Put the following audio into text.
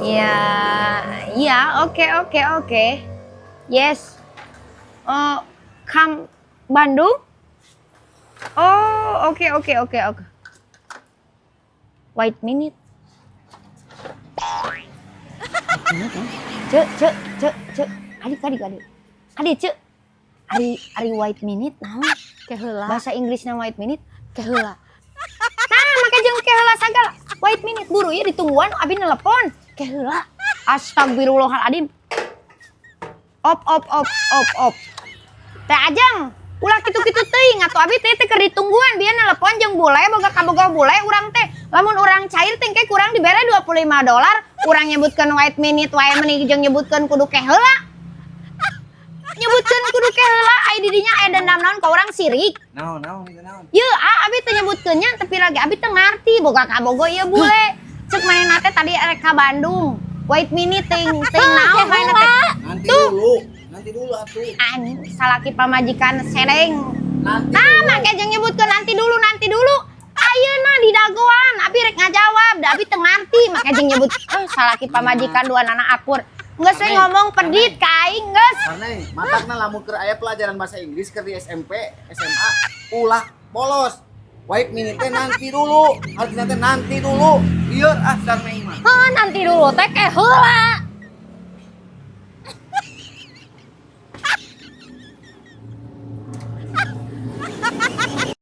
Ya, ya, oke. Yes. Oh, come Bandung? Oh, oke. Wait minute. Wait minute, ya. Cek, cek, cek, cek. Kadi, kadi, kadi. Kadi, cek. Ari, ari wait minute, naon? Ke heula. Bahasa Inggrisnya wait minute. Ke heula. Nah, make jeung ke heula sagala. Wait minute, buru ya ditungguan, abi nelepon. Ke heula. Astagfirullahaladzim. Op, op, op, op, op. Teh Ajeng, ulah kitu-kitu teuing atuh, abi teh teh keur ditungguan, biar nelepon jeung bule, boga kabogoh bule urang teh. Lamun urang cair teh engke kurang dibere 25 dolar, urang nyebutkeun wait minute wae meuni jeung nyebutkeun kudu ke heula. Nyebutkeun kudu ke heula, ai di dinya aya dendam naon ka urang, sirik? Naon, naon, itu naon? Ye, ah, abi teh nyebutkeun nya, tapi lagi abi teh ngarti boga kabogoh ieu bule. Cek manehna teh tadi rek ka Bandung. Wait minute ting ting naon manehna teh? Nanti dulu, nanti dulu atuh. Anjing, salaki pamajikan sereng. Nanti Nah, dulu. Make jeung nyebutkeun nanti dulu, nanti dulu. Ayeuna didagoan, abi rek ngajawab, da abi teu ngarti, make jeung nyebut eh, salaki pamajikan dua nana akur. Geus we ngomong pedit ka aing geus. Karena matakna lamun keur aya pelajaran bahasa Inggris keur di SMP, SMA, ulah bolos. Wait minute teh nanti dulu. Artinya teh nanti dulu. Lieur ah, Sarneng mah. Heuh, nanti dulu teh ke heula.